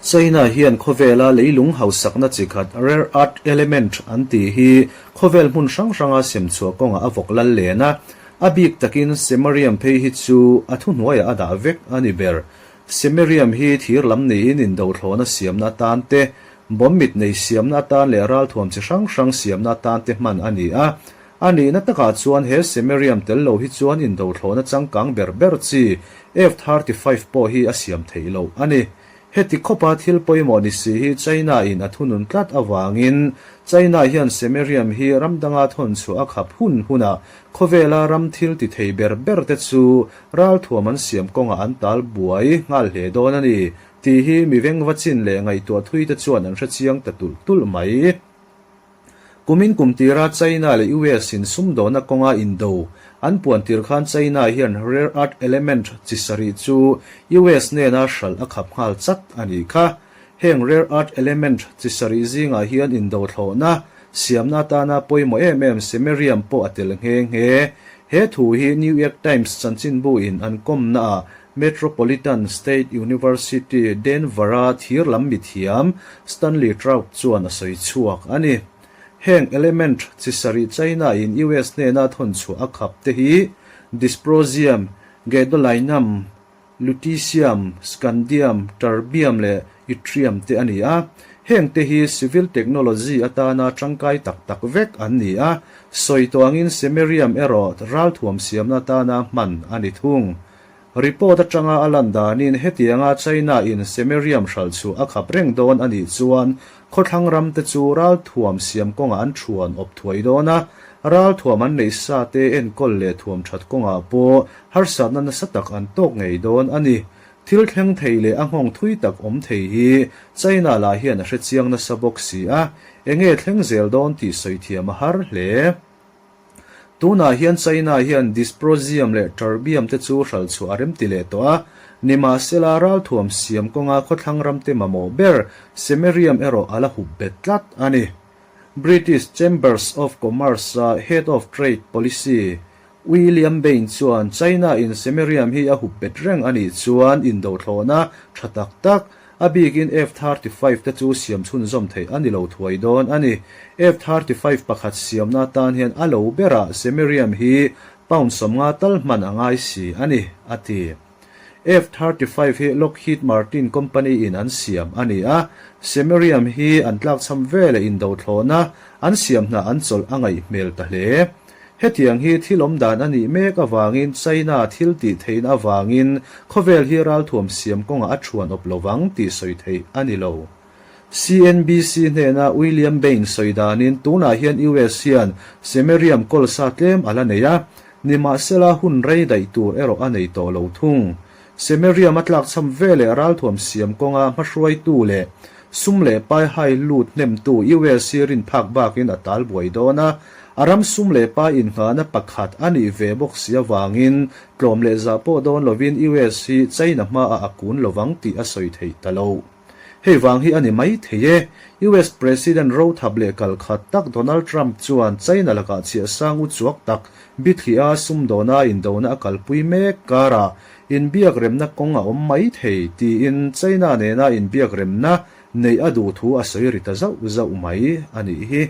China hian khawvela leilung hausakna chi khat rare earth element an tih hi khawvel hmun hrang hranga sem chhuah kawngah a vawk lal len a, a bik takin Samarium phei hi chu a thuhnuaiah a dah vek a ni ber. Samarium hi thir lam niin indothlawna siamna atan te, bomb mit nei siamna atan leh ralthuam chi hrang hrang siamna atan te hman a ni a. A nihna takah chuan he Samarium tel lo hi chuan indothlawna changkang ber ber chi F-35 pawh hi a siam theih loh a ni. Heti khawpa thil pawimawh ni si hi China in a thunun tlat avangin China hian Samarium hi ram danga thawn chhuah a khap hun hunah khawvela ram thil ti thei ber ber te chu ralthuam an siam kawngah an tal buai nghal hle dawn a ni tih hi mi vengva chin leh ngaihtuah thui te chuan an hrechiang ta tulh tulh mai. Kumin kum tira China leh US in sumdawhna kawnga indo an puan tir khan China hian rare earth element chi sarih chu US nena hralh a khap nghal chat a nih kha. Heng rare earth element chi sarih zingah hian indo thlawhna siamna atana pawimawh em em samarium pawh a tel nghe nghe. He thu hi New York Times chanchinbu in an kawmnaah Metropolitan State University, Denver-a thir lam mithiam Stanley Traub chuan a sawi chhuak a ni. Heng element chi sarih China-in US hnena thawn chhuah a khap te hi dysprosium, gadolinium, lutetium, scandium, terbium leh yttrium te a ni a. Heng te hi civil technology atana tangkai tak tak vek an ni a, sawi tawh angin samarium erawh ralthuam siamna atana hman a ni thung. Report atanga a lan danin hetianga China in Samarium hralh chu a khap reng dawn a nih chuan khawthlang ram te chu ralthuam siam kawngah an thuan awp thuai dawn a, ralthuam an neih sa te enkawl leh thuam that kawngah pawh harsatna nasa tak an tawk ngei dawn a ni. Thil thleng thei leh a nghawng thui tak awm thei hi China lah hian a hrechiang nasa bawk si a, enge thleng zel dawn tih sawi thiam a har hle. Tunah hian China hian dysprosium leh terbium te chu hralh chhuah a remti leh tawh a, nimahsela ralthuam siam kawnga khawthlang ramte mamawh ber samarium erawh a la hup bet tlat a ni. British Chambers of Commerce-a Head of Trade Policy, William Bain chuan China-in samarium hi a hup bet reng a nih chuan indothlawhna tha tak tak, A bikin F-35 te chu siam chhunzawm theih a ni lo thuai dawn a ni. F-35 pakhat siamna atan hian a lo berah Samarium hi pound 50 tal hman a ngai si a ni, a ti. F-35 hi Lockheed Martin company in an siam a ni a, Samarium hi an tlakchham veleh indothlawhna an siam hna an chawlh a ngaih hmel ta hle. Hetiang hi thil awm dan a nih mek avangin China thil tih theihna avangin khawvel hi ralthuam siam kawngah a thuan awp lovang tih sawi theih a ni lo. CNBC hnena William Bain sawi danin tunah hian US hian Samarium kawlsa tlem a la nei a, nimahsela hun rei daih tur erawh a nei tawh lo thung. Samarium a tlakchham veleh ralthuam siam kawnga hmahruaitu leh sum leh pai hai lut hnemtu US hi rin phak bakin a tal buai dawn a, a ram sum leh pai innghahna pakhat a nih ve bawk si avangin tlawm leh zah pawh dawn lovin US hi China hmaah a kun lovang tih a sawi thei ta lo. Hei vang hi a ni mai thei e. US President rothap leh kalkhat tak Donald Trump chuan China lakah chhiah sang u chuak tak bithliah a sumdawna indona a kalpui mek karah inbiakremna kawng a awm mai thei tiin China nena inbiakremna neih a duh thu a sawi ri ta zauh zauh mai a nih hi.